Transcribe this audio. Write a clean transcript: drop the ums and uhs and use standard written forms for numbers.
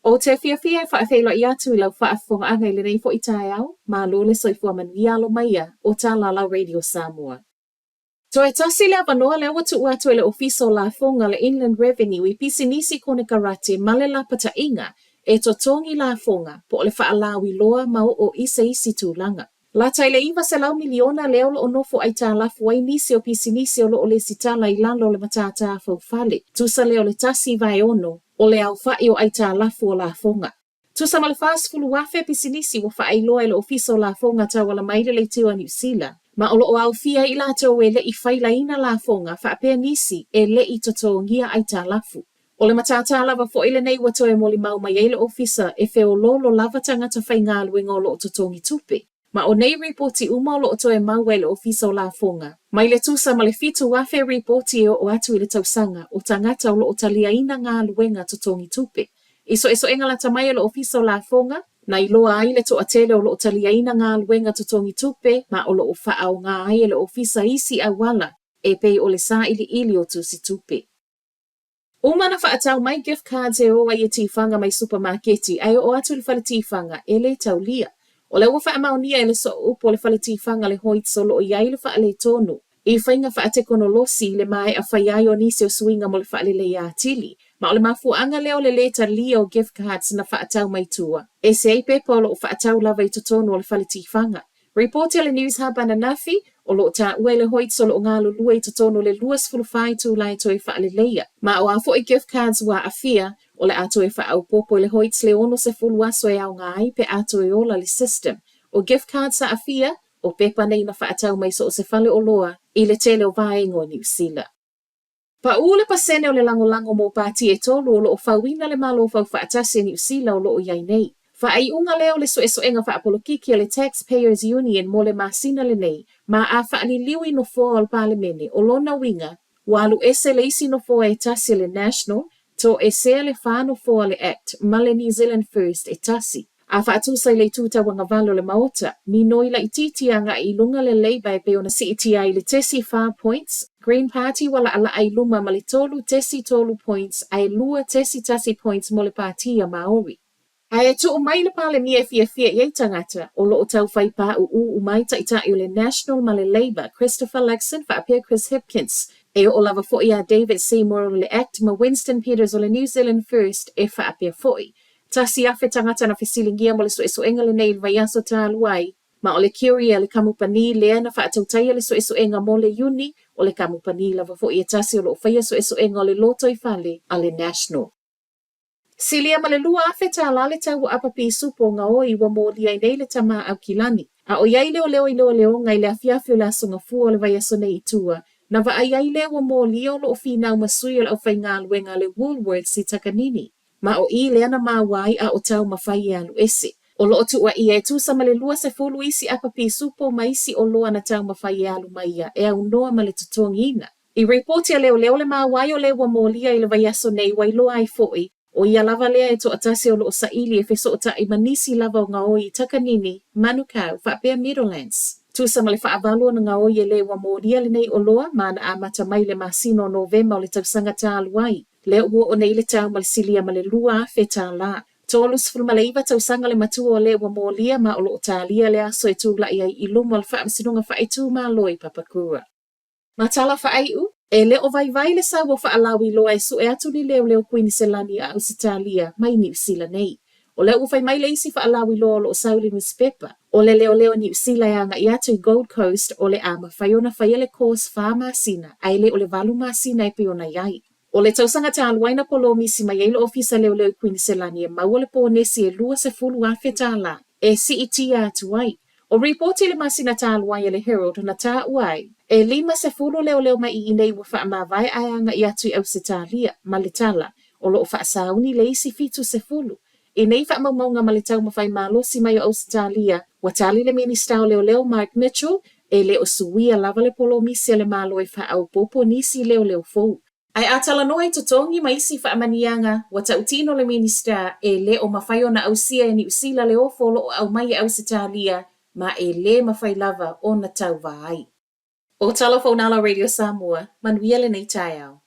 Ou te fiafia e faafeiloai atu i lau faafofogaaga i lenei foi taeao, malo le soifua manuia alo maia o Tala lau Radio Samoa. Toe tasi le avanoa lea ua tuu atu e le Ofisa o Lafoga le Inland Revenue i pisinisi konekarate ma le lapataiga e totogi lafoga po o le faalauiloa ma oo i se isi tulaga. Lata i le 900 miliona lea o lo o nofo aitalafu ai nisi o pisinisi o lo o lesitala i lalo o le matata faufale, tusa lea o le 1/6 o le aofai o aitalafu o lafoga. Tusa ma le 40,000 pisinisi ua faailoa e le Ofisa o Lafoga tauala mai le Leitio a Niu Sila, ma o lo o aofia ai i latou e le i failaina lafoga faapea nisi e le i totogia aitalafu. O le matata lava foi lenei ua toe molimau mai ai le Ofisa e feoloolo lava tagata faigaluega o lo o totogi tupe. Ma o nei ripoti uma o lo o toe maua e le Ofisa o Lafoga, mai le tusa ma le 7,000 ripoti e oo atu i le tausaga o tagata o lo o taliaina galuega totogi tupe. I suesuega lata mai a le Ofisa o Lafoga, na iloa ai le toatele o lo o taliaina galuega totogi tupe ma o lo o faaaoga ai e le Ofisa isi auala e pei o le sailiili o tusi tupe. Uma na faatau mai gift cards e o ai e tifaga mai supamaketi ae oo atu i le fale tifaga, e le taulia. O lea ua faamaonia e le sooupu o le fale tifaga le Hoyts o lo o i ai le faaletonu i faiga faatekonolosi i le maea fai ai o nisi o suiga mo le faaleleia atili. Ma o le mafuaaga lea o le lē talia o gift cards na faatau mai tua, ese ai pepa o lo o faatau lava i totonu o le fale tifaga. Ripoti a le Newshub ananafi, o lo o taua e le Hoyts o lo o galulue i totonu o le 24 itula e toe faaleleia. Ma o a foi gift cards ua aafia, o le a toe faaopoopo e le Hoyts le 60 aso e aoga ai pe a toe ola le system. O gift cards aafia, o pepa nei na faatau mai so o se fale oloa i le tele o vaega o Niu Sila. Pau le pasene o le lagolago mo pati e tolu o lo o fauina le Malo Faufaatasi a Niu Sila o lo o i ai nei. Faaiuga lea o le suesuega faapolokiki a le Taxpayers Union mo le masina lenei, ma a faaliliu i nofoa o le Palemene, o lona uiga, ua alu ese le isi nofoa e tasi a le National, toesea le fa nofoa a le Act ma le New Zealand First e tasi. A faatusa i le itu tauagavale o le Maota, minoi laitiiti agai i luga le Labour e pei ona siitia ai i le tesi fa points, Green Party ua laalaa i luma ma le tolu tesi tolu points ae lua tesi tasi points mo le Pāti a Māori. Ae tuu mai le Palemia e fiafia i ai tagata, o lo o tau fai pāuū uma ai taitai o le National ma le Labour, Christopher Luxon faapea Chris Hipkins. E oo lava foi ia David Seymour o le Act ma Winston Peters o le New Zealand First e faapea foi. 1,000 tagata na fesiligia mo le suesuega lenei i le vaiaso talu ai, ma o le Curia le kamupani lea na faatautaia le suesuega mo le Iuni, o le kamupani lava foi e tasi o lo o faia suesuega o le lotoifale a le National. Silia ma le 2,000 tālā le tau o apa pisupo gaoi ua molia ai nei le tama a Aukilani. A ʻoiai leoleo i leoleoga i le afiafi o le Aso Gafua o le vaiaso nei i tua, na vaai ai lea ua molia o lo o finau ma sui o le aufaigaluega a le Woolworths i Takanini. Ma o i lea na maua ai a o taumafai e alu ese. O lo o tuuaia e tusa ma le 20 isi apa pisupo ma isi oloa na taumafai e alu mai ia e aunoa ma le totogiina. I ripoti a leoleo le maua ai o le ua molia i le vaiaso nei ua iloa ai foi, ʻo ia lava lea e toatasi o lo o saili e fesootai ma nisi lava o gaoi i Takanini, Manukau, faapea Meadowlands. Tusa ma le faavalu ona gaoi e le ua molia lenei oloa ma na amata mai i le masina o Novema o le tausaga talu ai. Lea ua oo nei le tau ma le silia ma le 2,000 tālā. 39 tausaga le matua o le ua molia ma o lo o talia le aso e tulai ai i luma o le Faamasinoga Faaitumalo i Papakura. Ma tala faaiu, e le o vaivai le sau o faalauiloa e sue atu ni leoleo Kuiniselani a Ausetalia mai Niu Sila nei. O lea ua fai mai le isi faalauiloa o lo o sau i le nusipepa, o le leoleo Niu Sila e agaʻi atu i Gold Coast o le a mafai ona faia le course fa masina ae le o le valu masina e pei ona i ai. O le tausaga talu ai na polomisi mai ai le Ofisa Leoleo i Kuiniselani e maua le ponesi e 20,000 tālā e siitia atu ai. O ripoti i le masina talu ai a le Herald na taua ai, e 50 leoleo mai i inei ua faamavae ae agaʻi atu i Ausetalia, ma le tala, o lo o faasauni le isi 70. I nei faamaumauga ma le taumafai malosi mai o Ausetalia, ua tali le Minista o Leoleo Mark Mitchell, e le o suia lava le polomisi a le Malo e faaopoopo nisi leoleo fou. Ae a talanoa i totogi ma isi faamaniaga, ua tautino le Minista e le o mafai ona ausia e Niu Sila le ofo o lo o aumai e Ausetalia ma e lē mafai lava ona tauva ai. O Talofa Unala Radio Samoa, manuia lenei taeao.